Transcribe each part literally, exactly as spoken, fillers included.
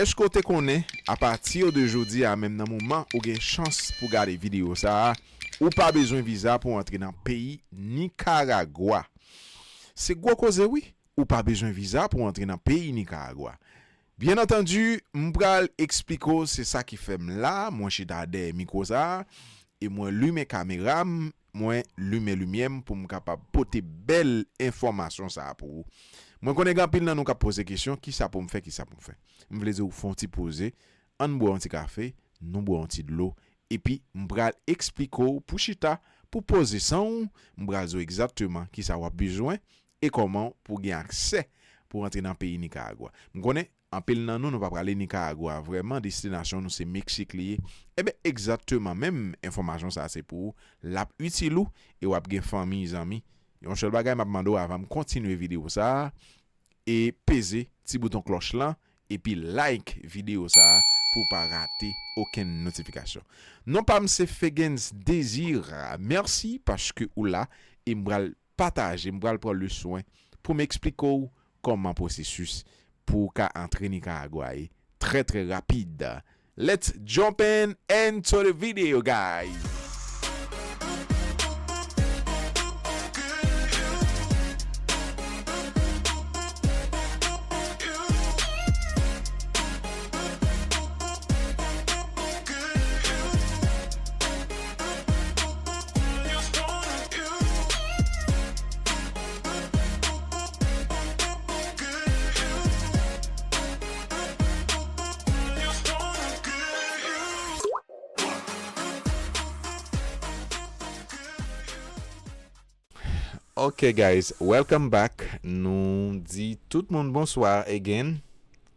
Èske w te konnen, apati de jodi a menm, nan moman ou gen chans pou gade videyo sa a, ou pa bezwen viza pou antre nan peyi Nikaragwa? Se gwo koze, wi. Ou pa bezwen viza pou antre nan peyi Nikaragwa. Byen antandi, m pral eksplike w se sa ki fè m la, mwen chita dèyè mikwo sa a, e mwen limen kamera m, mwen limen limyè m pou m kapab pote bèl enfòmasyon sa a pou ou. Mwen konnen gen anpil nan nou k ap poze kesyon, kisa pou m fè, kisa pou m fè? M vle di w fè yon ti poze, ann bwè yon ti kafe, nou bwè yon ti dlo, epi m pral eksplike w pou chita, pou poze san w, m pral di w egzakteman kisa w ap bezwen e kòman pou gen aksè pou antre nan peyi Nikaragwa. M konnen anpil nan nou, nou pa prale Nikaragwa vrèman, destinasyon nou se Meksik li ye. Ebyen, egzakteman menm enfòmasyon sa a se pou ou, l ap itil ou, e w ap gen fanmi, zanmi. Yon sèl bagay m ap mande w avan m kontinye videyo sa a, e peze ti bouton klòch lan, epi like videyo sa a pou w pa rate okenn notifikasyon. Non pa m se Fegens Désir. Mèsi paske ou la, e m pral pataje, m pral pran le swen pou m eksplike w kòman pwosesis pou w ka antre Nikaragwa ye trè, trè rapid. Let's jump in into the video, guys. Ok, guys, welcome back. Nou di tout moun bonswa again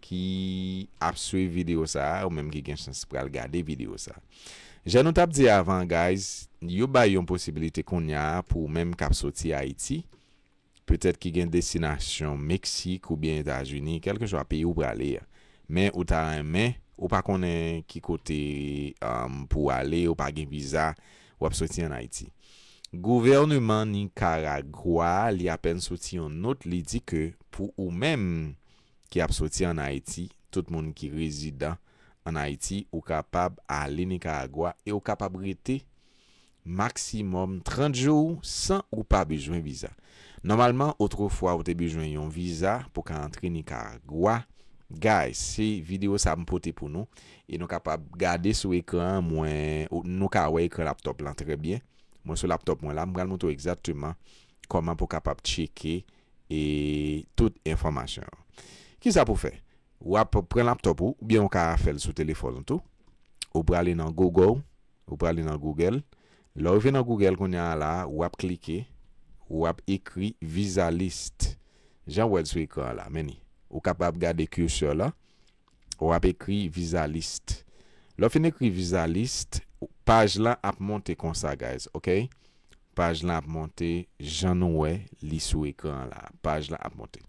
ki ap swiv videyo sa a, ou menm ki gen chans pral gade videyo sa a. Jan nou t ap di avan, guys, yo bay yon posibilite kounye a pou ou menm k ap soti Ayiti, petèt ki gen destinasyon Meksik oubyen Etazini, kèlkeswa peyi ou prale a. Men ou ta renmen, ou pa konnen ki kote, um, pou w ale, ou pa gen viza, w ap soti ann Ayiti. Gouvènman Nikaragwa, li apèn soti yon nòt, li di ke pou ou menm ki ap soti ann Ayiti, tout moun ki rezidan ann Ayiti, ou kapab ale Nikaragwa e ou kapab rete maksimòm trant jou san ou pa bezwen viza. Nòmalman, otrefwa, ou te bezwen yon viza pou ka antre Nikaragwa. Guys, se videyo sa m pote pou nou. E nou kapab gade sou ekran an, mwen, ou, nou ka wè ekran laptòp lan trè byen. Mwen sou laptòp mwen la, m pral montre w egzakteman kòman pou w kapab tcheke e tout enfòmasyon yo. Kisa pou w fè? W ap pran laptòp ou, oubyen w ka fè l sou telefòn ou tou. Ou prale nan Google, ou prale nan Google. Lè w rive nan Google kounye a la, w ap klike, w ap ekri Visa List. Jan w wè l sou ekran an la, men ni. Ou kapab gade cursor la, w ap ekri Visa List. Lè w fin ekri Visa List, paj lan ap monte konsa, guys, ok? Paj lan ap monte jan nou wè li sou ekran an la. Paj lan ap monte.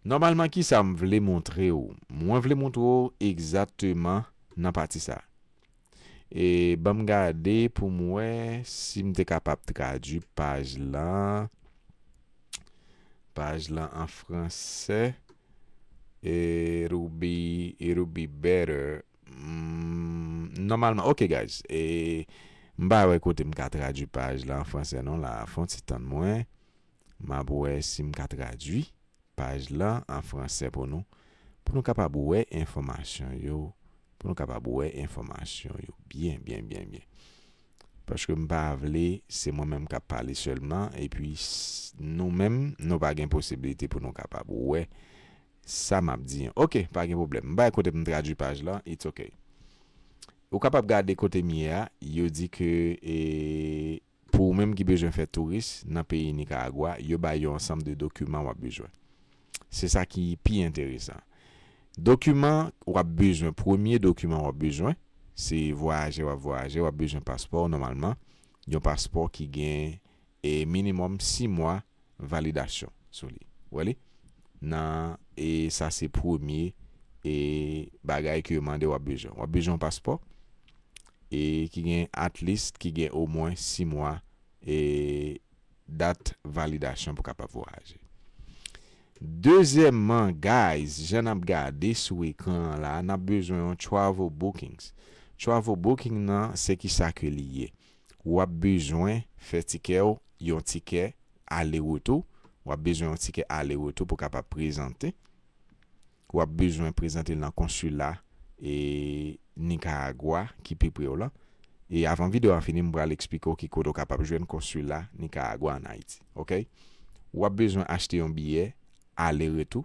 Nòmalman, kisa m vle montre w? Mwen vle montre w egzakteman nan pati sa. E ban m gade pou m wè si m te kapab tradui paj lan. Paj lan an fransè. It'll be, it'll be better. Mm, nòmalman, ok, guys. E, m pa wè kote m ka tradui paj la an fransè non la. Fè yon ti tann mwen. M ap wè si m ka tradui paj la an fransè pou nou. Pou nou kapab wè enfòmasyon yo. Pou nou kapab wè enfòmasyon yo byen, byen, byen, byen. Paske m pa vle se mwen menm k ap pale sèlman, epi s-, nou menm, nou pa gen posiblite pou nou kapab wè sa m ap di an. Ok, pa gen pwoblèm. M bay kote m tradui paj la, it's ok. Ou kapab gade kote m ye a, yo di ke, e, pou ou menm ki bezwen fè touris nan peyi Nikaragwa, yo bay yon ansanm de dokiman w ap bezwen. Se sa ki pi enteresan. Dokiman w ap bezwen, premye dokiman w ap bezwen, se vwayaje w ap vwayaje, w ap bezwen paspò nòmalman. Yon paspò ki gen, e, minimòm sis mwa validasyon sou li. Ou wè li? Nan, e sa se premye, e bagay ke yo mande w ap bezwen. W ap bezwen yon paspò, e ki gen at least, ki gen omwen sis mwa, e dat validasyon pou kapab vwayaje. Dezyèmman, guys, jan n ap gade sou ekran an la, n ap bezwen yon travel bookings. Travel booking nan, se ki sa ke li ye? W ap bezwen fè tikè w, yon tikè ale retou. W ap bezwen yon tikè ale retou pou kapab prezante. W ap bezwen prezante l nan konsila e Nikaragwa ki pi pre w lan. E avan videyo a fini, m pral eksplike w ki kote w kapab jwenn konsila Nikaragwa ann Ayiti. Oke? W ap bezwen achte yon biyè ale retou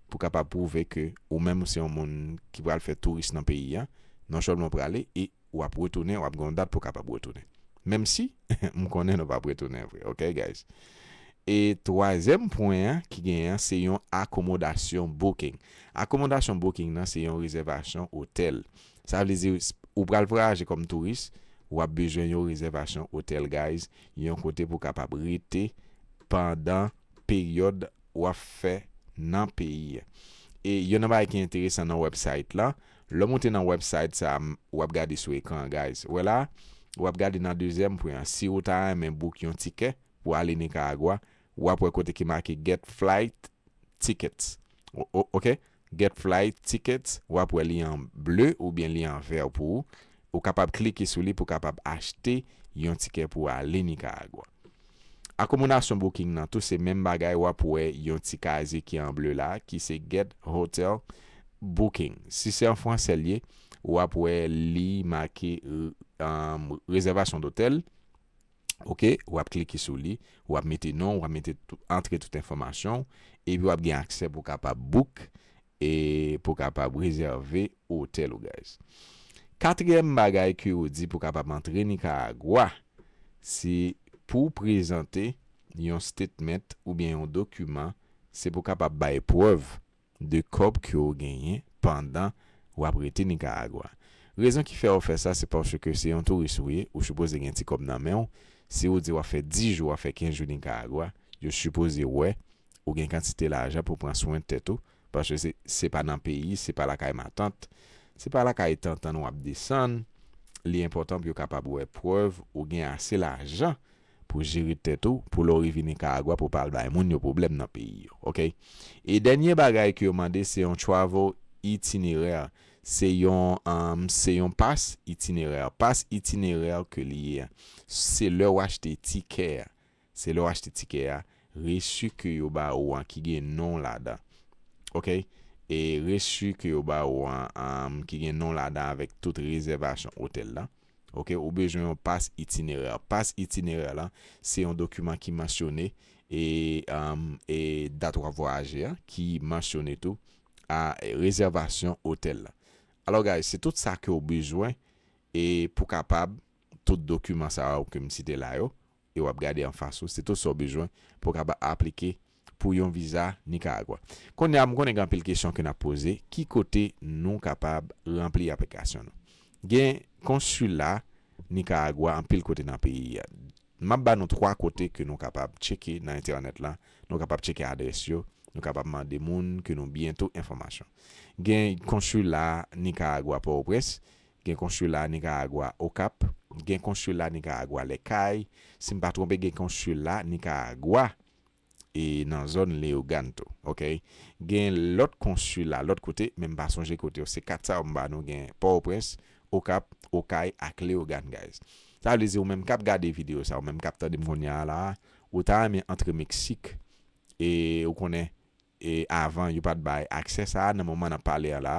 pou kapab pwouve ke ou menm se yon moun ki pral fè touris nan peyi a. Non sèlman w prale e w ap retounen, w ap gen yon dat pou w kapab retounen. Menm si m konnen nou p ap retounen vre, oke, guys? E twazyèm pwen an ki genyen an, se yon akomodasyon booking. Akomodasyon booking nan, se yon rezèvasyon otèl. Sa vle di, s-, ou pral vwayaje kòm touris, w ap bezwen yon rezèvasyon otèl, guys, yon kote pou w kapab rete pandan peryòd w ap fè nan peyi a. E youn nan bagay ki enteresan nan website la, lè w moute nan website sa a, m-, w ap gade sou ekran an, guys. Wè la, w ap gade nan dezyèm pwen an. Si w ta renmen book yon tikè pou ale Nikaragwa, w ap wè kote ki make Get Flight Tickets. O-, o-, oke? Get Flight Tickets, w ap wè li an ble oubyen li an vè pou ou. Ou kapab klike sou li pou w kapab achte yon tikè pou w ale Nikaragwa. Akomodasyon booking nan tou se menm bagay, w ap wè yon ti kazye ki an ble la, ki se Get Hotel Booking. Si se an fransè l ye, w ap wè li make, um, rezèvasyon dotèl. Oke, w ap klike sou li, w ap mete non, w ap mete tou, antre tout enfòmasyon w, epi w ap gen aksè pou w kapab book e pou w kapab rezève otèl ou, guys. Katriyèm bagay ke yo di pou w kapab antre Nikaragwa, se pou w prezante yon statement oubyen yon dokiman, se pou w kapab bay prèv de kòb ke w genyen pandan w ap rete Nikaragwa. Rezon ki fè w fè sa, se paske se yon touris ou ye, ou sipoze gen ti kòb nan men w. Si w di w ap fè dis jou, w ap fè kenz jou Nikaragwa, yo sipoze wè ou gen kantite lajan pou pran swen tèt ou, paske se, se pa nan peyi, se pa lakay matant, se pa lakay tantan w ap desann. Li enpòtan pou yo kapab wè prèv ou gen ase lajan pou jere tèt ou, pou lè w rive Nikaragwa, pou w pa al bay moun yo pwoblèm nan peyi yo, oke? E dènye bagay ke yo mande, se yon travel itinerary. Se yon, um, se yon pas itinerary. Pas itinerary ke li ye a, se lè w achte tikè a. Se lè w achte tikè a, resi ke yo ba ou an ki gen non w ladan. Oke? E resi ke yo ba ou an, um, ki gen non w ladan avèk tout rezèvasyon otèl la. Oke, ou bezwen yon pas itinerè. Pas itinerè la, se yon dokiman ki mansyone e, um, e dat w ap vwayaje a, ki mansyone tou a rezèvasyon otèl la. Alò, guys, se tout sa ke w bezwen e pou kapab tout dokiman sa yo ke m site la yo, e w ap gade anfas ou, se tout sa w bezwen pou w kapab aplike pou yon viza Nikaragwa. Kounye a, m konnen gen anpil kesyon ke n ap poze, ki kote nou kapab ranpli aplikasyon nou? Gen konsila Nikaragwa anpil kote nan peyi a. M ap ba nou twa kote ke nou kapab tcheke nan entènèt la, nou kapab tcheke adrès yo, nou kapab mande moun ke nou byen tou enfòmasyon. Gen konsila Nikaragwa Pòtoprens, gen konsila Nikaragwa Okap, gen konsila Nikaragwa Lèkay, si m pa twonpe, gen konsila Nikaragwa e nan zòn Leyogàn tou, oke? Gen lòt konsila lòt kote, men m pa sonje kote yo. Se kat sa yo m ba nou, gen Pòtoprens, Okap, Okay ak Leyogàn, guys. Sa vle di ou menm k ap gade videyo sa, ou menm k ap tande m kounye a la, ou ta renmen antre Meksik, e ou konnen, e avan yo pa t bay aksè sa a, nan moman n ap pale a la,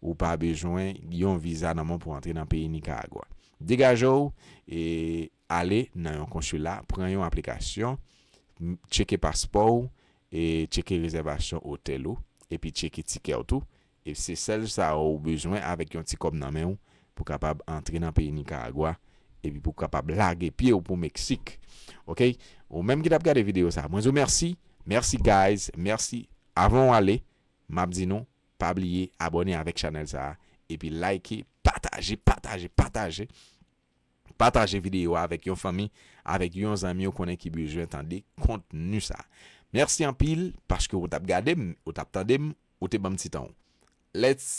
ou pa bezwen yon viza nan men w pou antre nan peyi Nikaragwa. Degaje w, e ale nan yon konsila, pran yon aplikasyon, m-, tcheke paspò w, e tcheke rezèvasyon otèl ou, epi tcheke tikè w tou. E se sèl sa ou bezwen avèk yon ti kòb nan men w pou kapab antre nan peyi Nikaragwa, epi pou kapab lage pye w pou Meksik. Oke? Ou menm ki t ap gade videyo sa, mwen di w mèsi. Mèsi, guys. Mèsi. Avan w ale, m ap di nou, pa bliye abòne avèk chanèl sa a, epi like, pataje, pataje, pataje. Pataje videyo a avèk yon fanmi, avèk yon zanmi ou konnen ki bezwen tande kontni sa. Mèsi anpil paske ou t ap gade m, ou t ap tande m, ou te ban m ti tan w. Let's.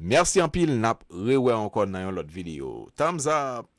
Mèsi anpil, n ap rewè ankò nan yon lòt videyo. Thumbs up!